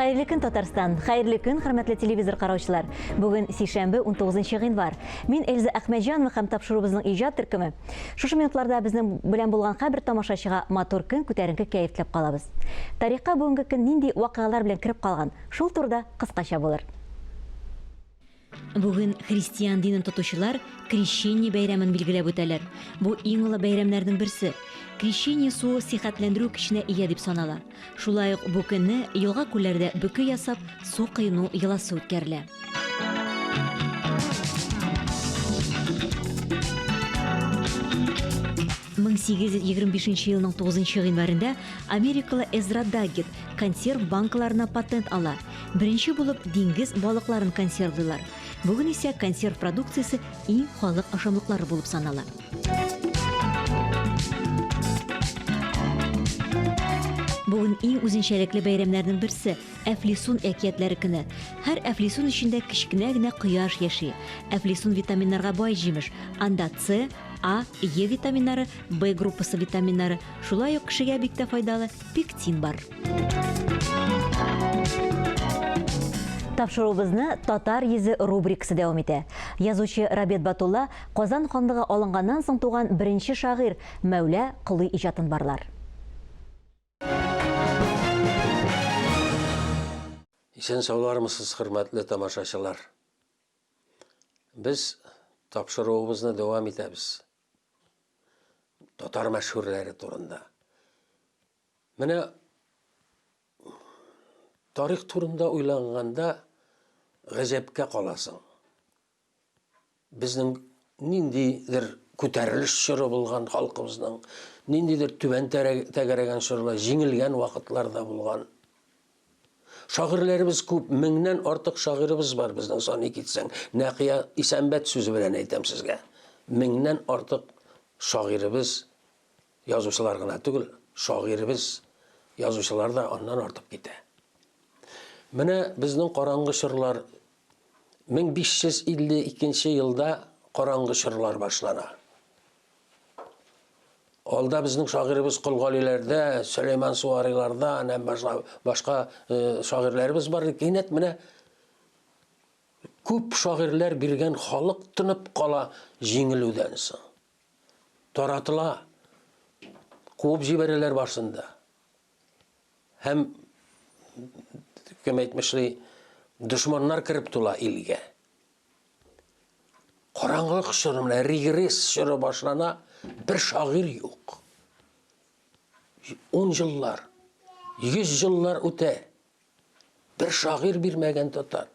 Хәерле көн, Татарстан! Хәерле көн, хөрмәтле телевизор караучылар! Бүген сишәмбе, 19 гыйнвар. Мин Эльза Әхмәтҗанова һәм тапшыруыбызның иҗат төркеме. Шушы минутларда безнең белән булган һәрбер тамашачыга матур көн, күтәренке кәеф теләп калабыз. Тарихка бүгенге көн нинди вакыйгалар белән кереп калган, шул турыда кыскача булыр. Бүген христиан динен тотучылар Крещение бәйрәмен билгеләп үтәләр. Бу иң олы бәйрәмнәрнең берсе. Крещение суы сихәтләндерү көченә ия дип санала. Шулай ук бу көнне елга-күлләрдә бөке ясап, су коену йоласы үткәрелә. 1825 елның 9 гыйнварында америкалы Эзра Даггет консерв банкаларына патент ала. Беренче булып диңгез балыкларын консервлыйлар. Бүген исә консерв продукциясе иң халык ашамлыклары булып санала. Бүген иң үзенчәлекле бәйрәмнәрнең берсе Әфлисун әкиятләре көне. Һәр әфлисун эчендә кечкенә генә кояш яши. Әфлисун витаминнарга бай җимеш. Анда С, А, Е витаминнары, Б группасы витаминнары, шулай ук кешегә бик тә файдалы пектин бар. Тапшыруыбызны Татар йөзе рубрикасы дәвам итә. Язучы Рабит Батулла Казан ханлыгы алынганнан соң туган беренче шагыйрь Мәүлә Колый иҗатын барлар. Исән-саулармысыз, хөрмәтле тамашачылар! Без тапшыруыбызны дәвам итәбез. Татар мәшһүрләре турында. Менә тарих турында уйланганда гаҗәпкә каласың. Безнең ниндидер күтәрелеш чоры булган халкыбызның, ниндидер түбән тәгәрәгән чорлар, җиңелгән вакытлар да булган. Шагыйрьләребез күп, меңнән артык шагыйребез бар безнең, саный китсәң. Нәкыя Исәнбәт сүзе белән әйтәм сезгә. Меңнән артык шагыйребез, язучылар гына түгел, шагыйребез, язучылар да аннан артып китә. Менә безнең караңгы чорлар 1552 елда караңгы чорлар башлана. Алда безнең шагыйребез Кол Галиләрдә, Сөләйман Суариларда һәм башка, башка э, шагыйрьләребез бар. Кинәт менә күп шагыйрьләр биргән халык тынып кала җиңелүдән соң. Таратыла. Куып җибәрәләр башында. Һәм, кем әйтмешли, дошманнар кереп тула илгә. Караңгылык чоры, менә регресс чоры башлана, бер шагыйрь юк. Ун еллар, йөз еллар үтә. Бер шагыйрь бирмәгән татар.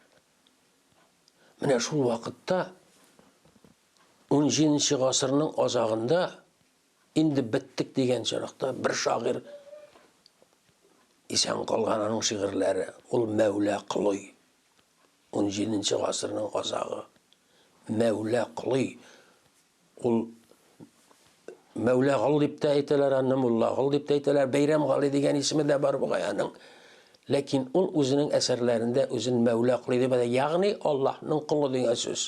Менә шул вакытта 17 гасырның азагында Инде беттек дигән чоракта бер шагыйрь исән калган аның шигырьләре. Ул Мәүлә Колый. 17 гасырның азагы. Мәүлә Колый. Ул Мәүлә Гол дип тә әйтәләр аны, Мулла Гол дип тә әйтәләр, Бәйрәм Гали дигән исеме дә бар бугай аның. Ләкин ул үзенең әсәрләрендә үзен Мәүлә Колый дип әйтә, ягъни Аллаһның колы дигән сүз.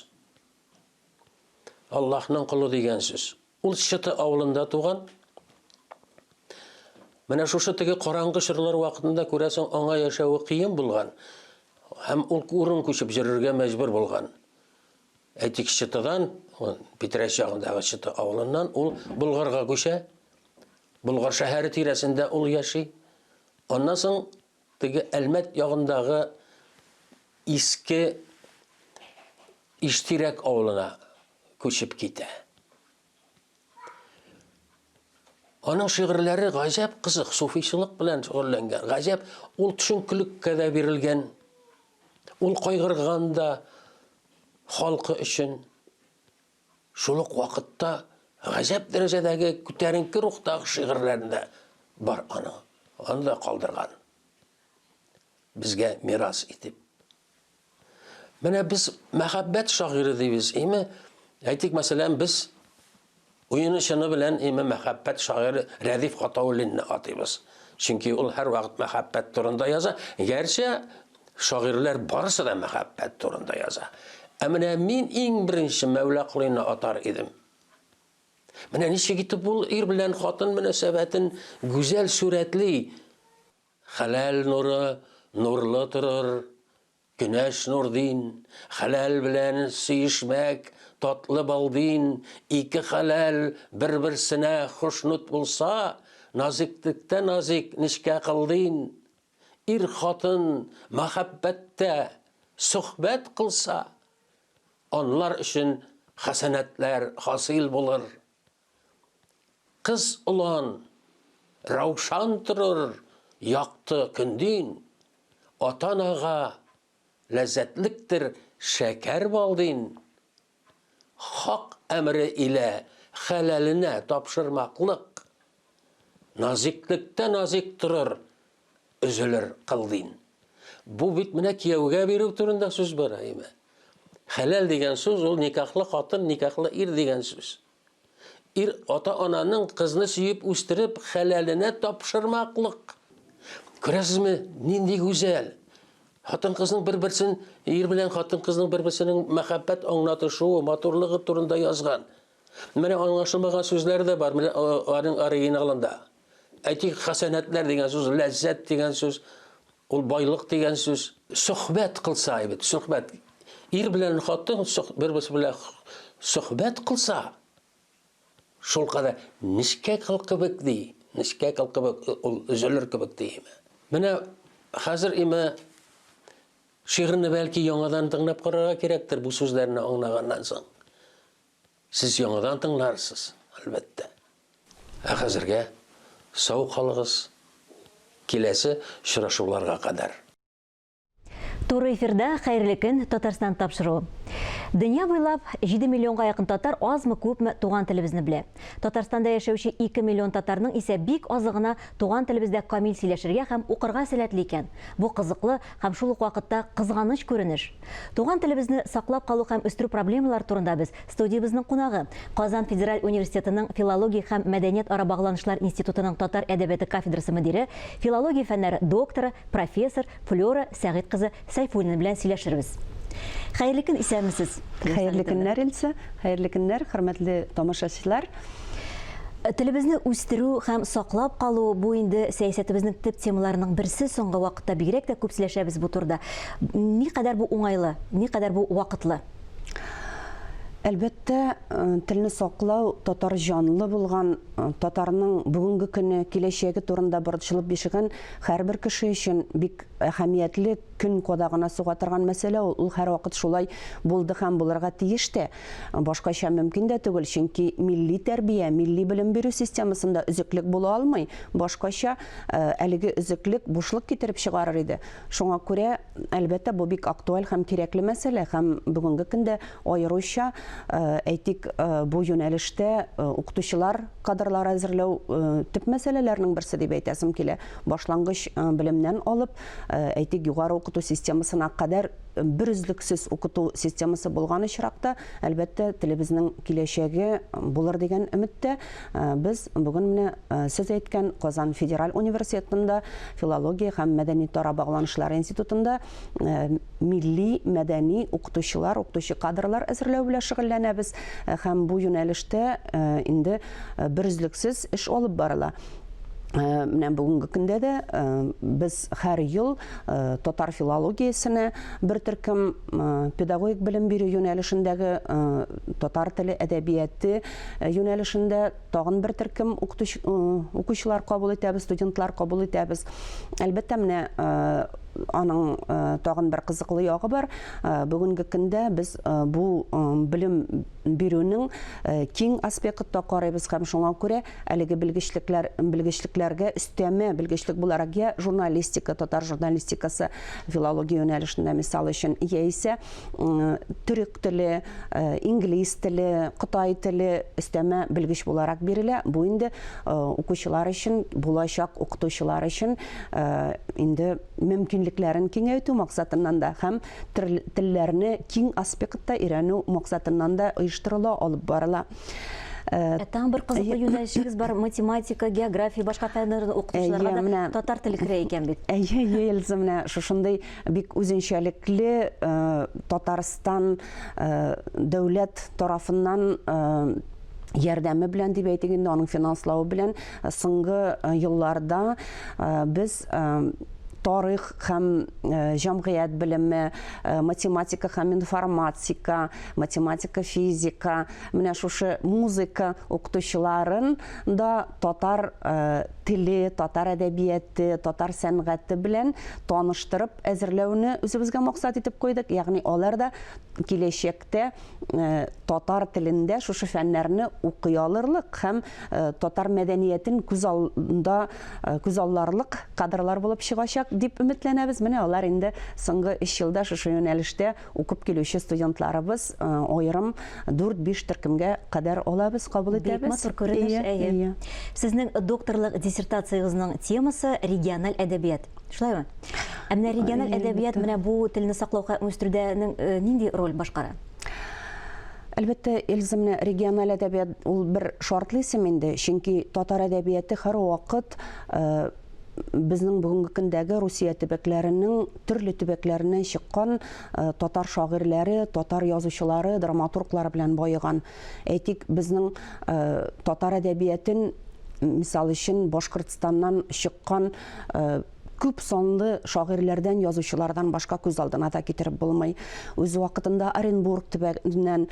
Аллаһның колы дигән сүз. Ул Чыты авылында туган. Менә шушы теге караңгы чорлар вакытында, күрәсең, аңа яшәве кыен булган. Һәм ул урын күчеп йөрергә мәҗбүр булган. Әйтик, Чытыдан, Питрәч ягындагы Чыты авылыннан ул Болгарга күчә. Болгар шәһәре тирәсендә ул яши. Аннан соң теге Әлмәт ягындагы Иске Иштирәк авылына күчеп китә. Аның шигырьләре гаҗәп кызык, суфичылык белән шөгыльләнгән. Гаҗәп, ул төшенкелеккә дә бирелгән. Ул кайгырган да халкы өчен. Шул ук вакытта гаҗәп дәрәҗәдәге күтәренке рухтагы шигырьләрендә бар аның. Аны да калдырган. Безгә мирас итеп. Менә без мәхәббәт шагыйре дибез, име? Әйтик, мәсәлән, без уены чыны белән име мәхәббәт шагыйре Рәдиф Гатауллинны атыйбыз. Чөнки ул һәрвакыт мәхәббәт турында яза. Гәрчә шагыйрьләр барысы да мәхәббәт турында яза. Ә менә мин иң беренче Мәүла Колыйны атар идем. Менә ничек итеп ул ир белән хатын мөнәсәбәтен гүзәл сурәтли. Хәләл нуры, нурлы торыр, көнәш нурдин, хәләл белән сөешмәк татлы балдин, ике хәләл бер-берсенә хошнут булса, назиклектә назик нечкә кылдин, ир-хатын мәхәббәттә сохбәт кылса, анлар өчен хәсәнәтләр хасил булыр. Кыз олан, раушан торыр якты көндин, Ата-анага ләззәтлектер шәкәр балдин. Хак әмере илә хәләленә тапшырмаклык, Назиклектә назик торыр, өзелер кылдин. Бу бит менә кияүгә бирү турында сүз бара, әйме. Хәләл дигән сүз ул никахлы хатын, никахлы ир дигән сүз. Ир ата-ананың кызны сөеп үстереп хәләленә тапшырмаклык. Күрәсезме, нинди гүзәл. Хатын-кызның бер-берсен, ир белән хатын-кызның бер-берсенең мәхәббәт аңлатышуы, матурлыгы турында язган. Менә аңлашылмаган сүзләр дә бар, менә аның оригиналында. Әйтик, хәсәнәтләр дигән сүз, ләззәт дигән сүз, ул байлык дигән сүз. Сөхбәт кылса, бит, сөхбәт. Ир белән хатын бер-берсе белән сөхбәт кылса, шул кадәр нечкә кыл кебек ди, нечкә кыл кебек ул өзелер кебек ди. Менә хәзер име шигырьне бәлки яңадан тыңлап карарга кирәктер бу сүзләрне аңлаганнан соң. Сез яңадан тыңларсыз, әлбәттә. Ә хәзергә сау калыгыз, киләсе очрашуларга кадәр. Туры эфирда Хәерле көн, Татарстан тапшыруы. Дөнья буйлап 7 миллионга якын татар азмы-күпме туган телебезне белә. Татарстанда яшәүче 2 миллион татарның исә бик азы гына туган телебездә камил сөйләшергә һәм укырга сәләтле икән. Бу кызыклы һәм шул ук вакытта кызганыч күренеш. Туган телебезне саклап калу һәм үстерү проблемалары турында без студиябезнең кунагы, Казан федераль университетының Филология һәм мәдәният-ара багланышлар институтының татар әдәбияты кафедрасы мөдире, филология фәннәре докторы, профессор Флера Сәгыйть кызы Сәйфуллина белән сөйләшербез. Хәерле көн, исәнмесез! Хәерле көннәр, Эльза! Хәерле көннәр, хөрмәтле тамашачылар! Телебезне үстерү һәм саклап калу, бу инде сәясәтебезнең төп темаларының берсе соңгы вакытта бигрәк тә күп сөйләшәбез бу турыда. Никадәр бу уңайлы, никадәр бу вакытлы? Әлбәттә, телне саклау татар җанлы булган, татарның бүгенге көне, киләчәге турында борчылып яшәгән һәрбер кеше өчен бик әһәмиятле, көн кадагына суга торган мәсьәлә ул. Ул һәрвакыт шулай булды һәм булырга тиеш тә. Башкача мөмкин дә түгел, чөнки милли тәрбия, милли белем бирү системасында өзеклек була алмый. Башкача әлеге өзеклек бушлык китереп чыгарыр иде. Шуңа күрә, әлбәттә, бу бик актуаль һәм кирәкле мәсьәлә һәм бүгенге көндә аеруча, әйтик, бу юнәлештә укытучылар кадрлары әзерләү төп мәсьәләләрнең берсе дип әйтәсем килә. Башлангыч белемнән алып, әйтик, югары укыту системасына кадәр берөзлексез укыту системасы булган очракта, әлбәттә, телебезнең киләчәге булыр дигән өметтә без бүген менә сез әйткән Казан федераль университетында филология һәм мәдәниятара багланышлар институтында милли мәдәни укытучылар, укытучы кадрлар әзерләү белән шөгыльләнәбез һәм бу юнәлештә инде берөзлексез эш алып барыла. Менә бүгенге көндә дә без һәр ел татар филологиясенә бер төркем педагогик белем бирү юнәлешендәге татар теле, әдәбияты юнәлешендә тагын бер төркем укучылар кабул итәбез, студентлар кабул итәбез. Әлбәттә, менә аның тагын бер кызыклы ягы бар. Бүгенге көндә без бу белем бирүнең киң аспектта карыйбыз һәм шуңа күрә әлеге белгечлекләр белгечлекләргә өстәмә белгечлек буларак я журналистика, татар журналистикасы, филология юнәлешендә мисал өчен, яисә төрек теле, инглиз теле, кытай теле өстәмә белгеч буларак бирелә. Бу инде укучылар өчен, булачак укытучылар өчен инде мөмкинлекләрен киңәйтү максатыннан да һәм телләрне киң аспектта өйрәнү максатыннан да оештырыла, алып барыла. Ә тагын бер кызыклы юнәлешегез бар, математика, география, башка фәннәрне укытучыларга да татар теле керә икән бит. Әйе, әйе, Эльза, менә шушындый бик үзенчәлекле Татарстан дәүләт тарафыннан ярдәме белән дип әйтик инде, аның финанславы белән соңгы елларда без. тарих һәм җәмгыять белеме, математика һәм информатика, математика, физика, менә шушы музыка укытучыларын да татар теле, татар әдәбияты, татар сәнгате белән таныштырып әзерләүне үзебезгә максат итеп куйдык. Ягъни алар да киләчәктә татар телендә шушы фәннәрне укый алырлык һәм татар мәдәниятен күз алда күз алларлык кадрлар булып чыгачак дип өметләнәбез. Менә алар инде соңгы өч елда шушы юнәлештә укып килүче студентларыбыз аерым 4-5 төркемгә кадәр алабыз, кабул итәбез. Бик матур күренеш, әйе. Сезнең докторлык диссертациягезнең темасы региональ әдәбият. Шулаймы? Ә менә региональ әдәбият менә бу телне саклау һәм үстерүдә нинди роль башкара? Әлбәттә, Эльза, менә региональ әдәбият ул бер шартлы исем инде, чөнки татар әдәбияты һәрвакыт безнең бүгенге көндәге Русия төбәкләренең төрле төбәкләреннән чыккан татар шагыйрьләре, татар язучылары, драматурглары белән баеган. Әйтик, безнең татар әдәбиятын, мисал өчен, Башкортстаннан чыккан күп санлы шагыйрьләрдән, язучылардан башка күз алдына да китереп булмый. Үз вакытында Оренбург төбәгеннән,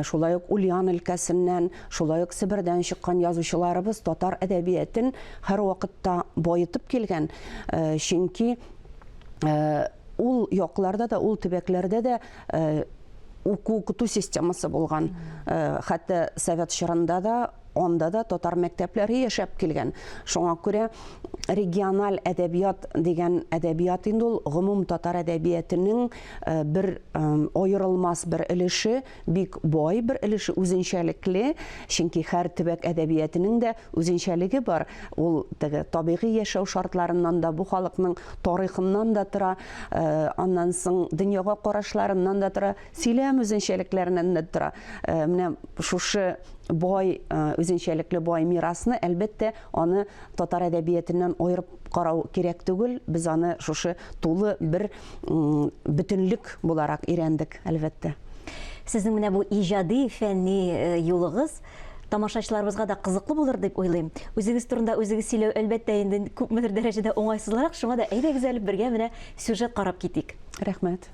шулай ук Ульян өлкәсеннән, шулай ук Себердән чыккан язучыларыбыз татар әдәбиятын һәрвакытта баетып килгән. Чөнки ул якларда да, ул төбәкләрдә дә уку-укыту системасы булган. Хәтта совет чорында да, анда да татар мәктәпләре яшәп килгән. Шуңа күрә региональ әдәбият дигән әдәбият инде ул гомум татар әдәбиятының бер аерылмас бер өлеше, бик бай бер өлеше, үзенчәлекле, чөнки һәр төбәк әдәбиятының дә үзенчәлеге бар. Ул теге табигый яшәү шартларыннан да, бу халыкның тарихыннан да тора, аннан соң дөньяга карашларыннан да тора, сөйләм үзенчәлекләреннән дә тора. Менә шушы бай, үзенчәлекле бай мирасны, әлбәттә, аны татар әдәбиятыннан аерып карау кирәк түгел. Без аны шушы тулы бер бөтенлек буларак өйрәндек, әлбәттә. Сезнең менә бу иҗади, фәнни юлыгыз тамашачыларыбызга да кызыклы булыр дип уйлыйм. Үзегез турында үзегез сөйләү, әлбәттә, инде күпмедер дәрәҗәдә уңайсызлырак, шуңа да әйдәгез әле бергә менә сюжет карап китик. Рәхмәт.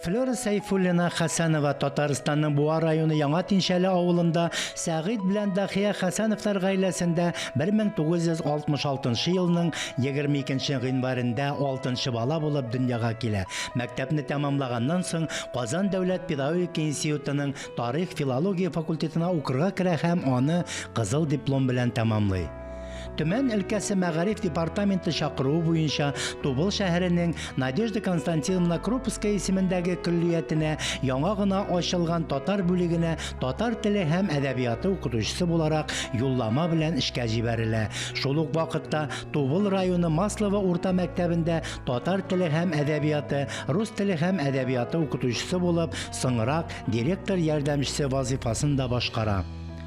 Флера Сәйфуллина Хәсәнова Татарстанның Буа районы Яңа Тинчәле авылында Сәгыйть белән Дахия Хәсәновлар гаиләсендә 1966 елның 22 гыйнварендә алтынчы бала булып дөньяга килә. Мәктәпне тәмамлаганнан соң Казан дәүләт педагогика институтының тарих-филология факультетына укырга керә һәм аны кызыл диплом белән тәмамлый. Төмән өлкәсе мәгариф департаменты чакыруы буенча Тубыл шәһәренең Надежда Константиновна Крупская исемендәге көллиятенә яңа гына ачылган татар бүлегенә татар теле һәм әдәбияты укытучысы буларак юллама белән эшкә җибәрелә. Шул ук вакытта Тубыл районы Маслово урта мәктәбендә татар теле һәм әдәбияты, рус теле һәм әдәбияты укытучысы булып, соңрак директор ярдәмчесе вазыйфасын да башкара.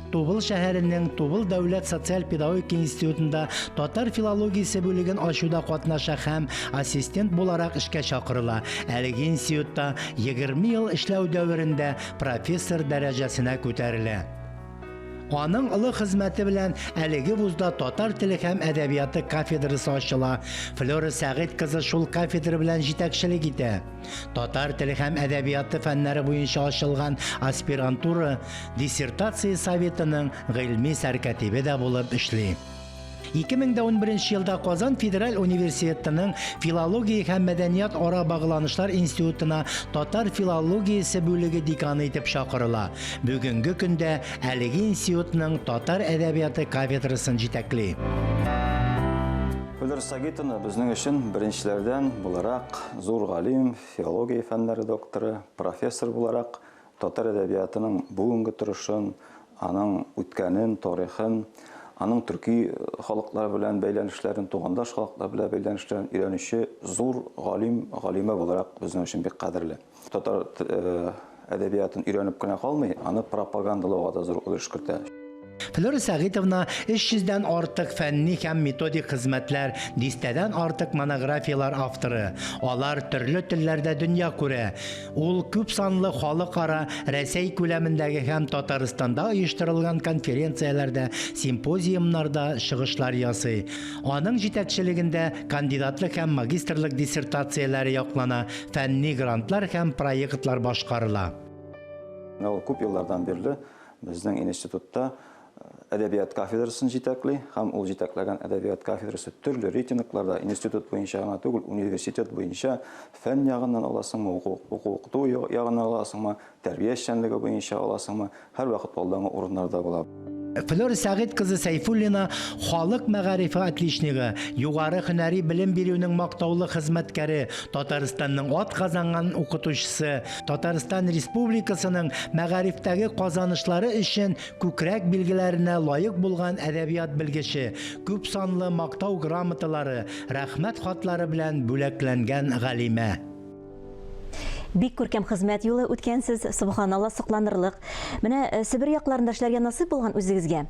Тубыл шәһәренең Тубыл дәүләт социаль-педагогика институтында татар филологиясе бүлеген ачуда катнаша һәм ассистент буларак эшкә чакырыла. Әлеге институтта 20 ел эшләү дәверендә профессор дәрәҗәсенә күтәрелә. Аның олы хезмәте белән әлеге вузда татар теле һәм әдәбияты кафедрасы ачыла. Флера Сәгыйть кызы шул кафедра белән җитәкчелек итә. Татар теле һәм әдәбияты фәннәре буенча ачылган аспирантура диссертация советының гыйльми сәркатибе дә булып эшли. 2011 елда Казан федераль университетының филология һәм мәдәният ара багланышлар институтына татар филологиясе бүлеге деканы итеп чакырыла. Бүгенге көндә әлеге институтның татар әдәбияты кафедрасын җитәкли. Флера Сагитовна безнең өчен беренчеләрдән буларак зур галим, филология фәннәре докторы, профессор буларак татар әдәбиятының бүгенге торышын, аның үткәнен, тарихын, аның төрки халыклар белән бәйләнешләрен, тугандаш халыклар белән бәйләнешләрен өйрәнүче зур галим, галимә буларак безнең өчен бик кадерле. Татар әдәбиятын өйрәнеп кенә калмый, аны пропагандалауга да зур өлеш кертә. Флера Сәгыйтовна 300 дән артык фәнни һәм методик хезмәтләр, дистәдән артык монографияләр авторы. Алар төрле телләрдә дөнья күрә. Ул күп санлы халыкара, Рәсәй күләмендәге һәм Татарстанда оештырылган конференцияләрдә, симпозиумнарда чыгышлар ясый. Аның җитәкчелегендә кандидатлык һәм магистрлык диссертацияләре яклана, фәнни грантлар һәм проектлар башкарыла. Менә ул күп еллардан бирле безнең институтта әдәбият кафедрасын җитәкли һәм ул җитәкләгән әдәбият кафедрасы төрле рейтингларда институт буенча гына түгел, университет буенча фән ягыннан аласыңмы, уку-укыту ягыннан аласыңмы, тәрбия эшчәнлеге буенча аласыңмы, һәрвакыт алдангы урыннарда була. Флера Сәгыйть кызы Сәйфуллина халык мәгарифе отличнигы, югары һөнәри белем бирүнең мактаулы хезмәткәре, Татарстанның атказанган укытучысы, Татарстан Республикасының мәгарифтәге казанышлары өчен күкрәк билгеләренә лаек булган әдәбият белгече, күпсанлы мактау грамоталары, рәхмәт хатлары белән бүләкләнгән галимә. Бик күркәм хезмәт юлы үткәнсез, собханалла, сокланырлык. Менә э, Себер якларында эшләргә насыйп булган үзегезгә.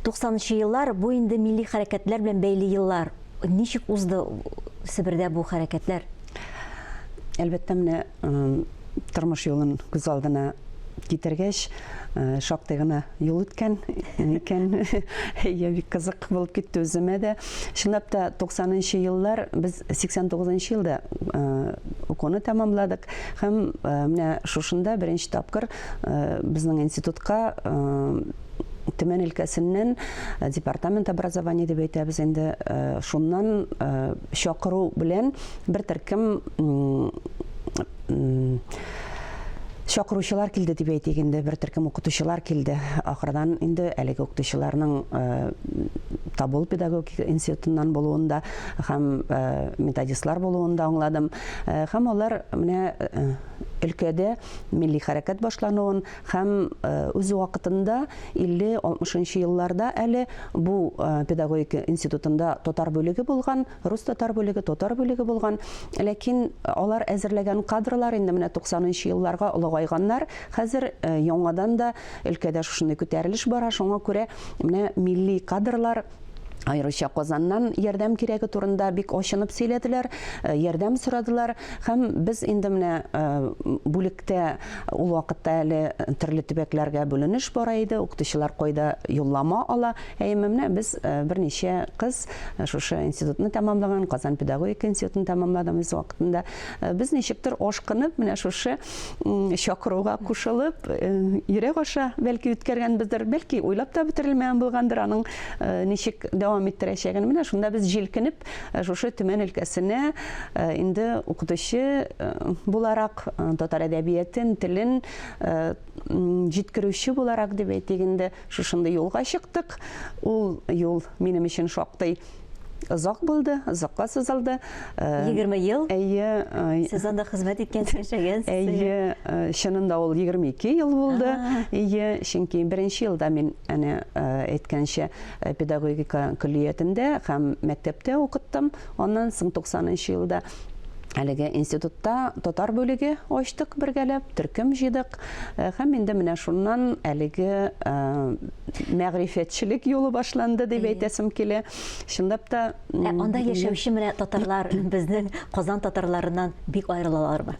90 нчы еллар бу инде милли хәрәкәтләр белән бәйле еллар. Ничек узды Себердә бу хәрәкәтләр? Әлбәттә, менә тормыш юлын күз алдына китергәч, э, шактый гына юл үткән икән. Әйе, бик кызык булып китте үземә дә. Чынлап та 90 нчы еллар без 89 нчы елда э, укуны тәмамладык һәм э, менә шушында беренче тапкыр безнең институтка Төмән өлкәсеннән департамент образования дип әйтәбез инде, шуннан чакыру белән бер төркем чакыручылар килде дип әйтик инде, бер төркем укытучылар килде. Ахырдан инде әлеге укытучыларның Табол педагогика институтыннан булуын да һәм методистлар булуын да аңладым. Һәм алар менә өлкәдә милли хәрәкәт башлануын һәм үз вакытында 50-60 нчы елларда әле бу педагогика институтында татар бүлеге булган, рус-татар бүлеге, татар бүлеге булган. Ләкин алар әзерләгән кадрлар инде менә 90 нчы елларга олыгайганнар. Хәзер яңадан да өлкәдә шушындый күтәрелеш бара, шуңа күрә менә милли кадрлар аеруча Казаннан ярдәм кирәге турында бик ачынып сөйләделәр, э, ярдәм сорадылар һәм без инде менә э, бүлектә ул вакытта әле төрле төбәкләргә бүленеш бара иде, укытучылар кайда юллама ала. Әмма менә без э, берничә кыз шушы институтны тәмамлаган, Казан педагогика институтын тәмамладым үз вакытында. Без ничектер ашкынып менә шушы чакыруга кушылып, йөрәк аша бәлки үткәргәнбездер, бәлки уйлап та бетерелмәгән булгандыр аның ничек дәвам иттерәчәген. Менә шунда без җилкенеп шушы Төмән өлкәсенә инде укытучы буларак, татар әдәбиятын, телен җиткерүче буларак дип әйтик инде, шушындый юлга чыктык. Ул юл минем өчен шактый озак булды, озакка сузылды. 20 ел? Әйе. Сез анда хезмәт иткәнсез, яшәгәнсез. Әйе, чынында ул 22 ел булды. Әйе, чөнки беренче елда мин әнә әйткәнчә педагогика көллиятендә һәм мәктәптә укыттым. Аннан соң 90 нчы елда әлеге институтта татар бүлеге ачтык бергәләп, төркем җыйдык. Һәм инде менә шуннан әлеге мәгърифәтчелек юлы башланды дип әйтәсем килә. Чынлап та. Ә анда яшәүче менә татарлар безнең Казан татарларыннан бик аерылалармы?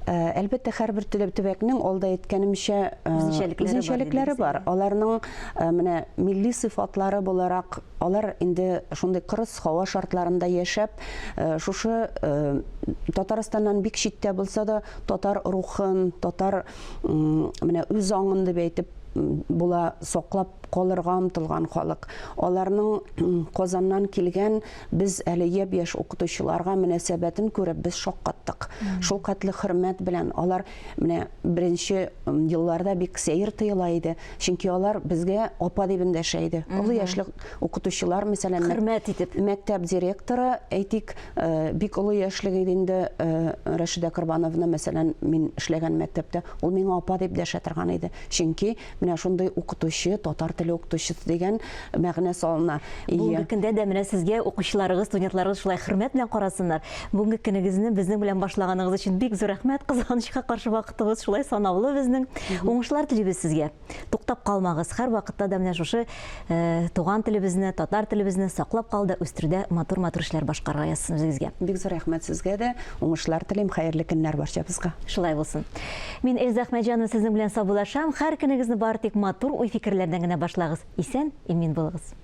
Әлбәттә, һәрбер төбәкнең, алда әйткәнемчә, үзенчәлекләре бар. Аларның менә милли сыйфатлары буларак, алар инде шундый кырыс һава шартларында яшәп, шушы Татарстаннан бик читтә булса да, татар рухын, татар менә үз аңын дип әйтеп була, саклап калырга омтылган халык. Аларның Казаннан килгән без әле япь-яшь укытучыларга мөнәсәбәтен күреп без шаккаттык. Шул хәтле хөрмәт белән алар менә беренче елларда бик сәер тоела иде. Чөнки алар безгә апа дип эндәшә иде. Олы яшьле укытучылар, мәсәлән, хөрмәт итеп. Мәктәп директоры, әйтик, Бик олы яшьлек иде инде Рәшидә Корбановна, мәсәлән, мин эшләгән мәктәптә, ул миңа апа дип дәшә торган иде. Чөнки менә Менә шундый укытучы, татар теле укытучысы дигән мәгънә салына. Бүгенге көндә дә менә сезгә укучыларыгыз, студентларыгыз шулай хөрмәт белән карасыннар. Бүгенге көнегезне безнең белән башлаганыгыз өчен бик зур рәхмәт. Кызганычка каршы вакытыбыз шулай санаулы безнең. Уңышлар телибез сезгә. Туктап калмагыз. Һәрвакытта да менә шушы э, туган телебезне, татар телебезне саклап калуда, үстерүдә матур-матур эшләр башкарырга язсын үзегезгә. Бик зур рәхмәт сезгә дә. Уңышлар телим, хәерле көннәр барчабызга. Шулай булсын. Мин Эльза Әхмәтҗанова сезнең белән саубуллашам. Һәр көнегезне бары тик матур уй-фикерләрдән генә башлагыз. Исән, имин булыгыз.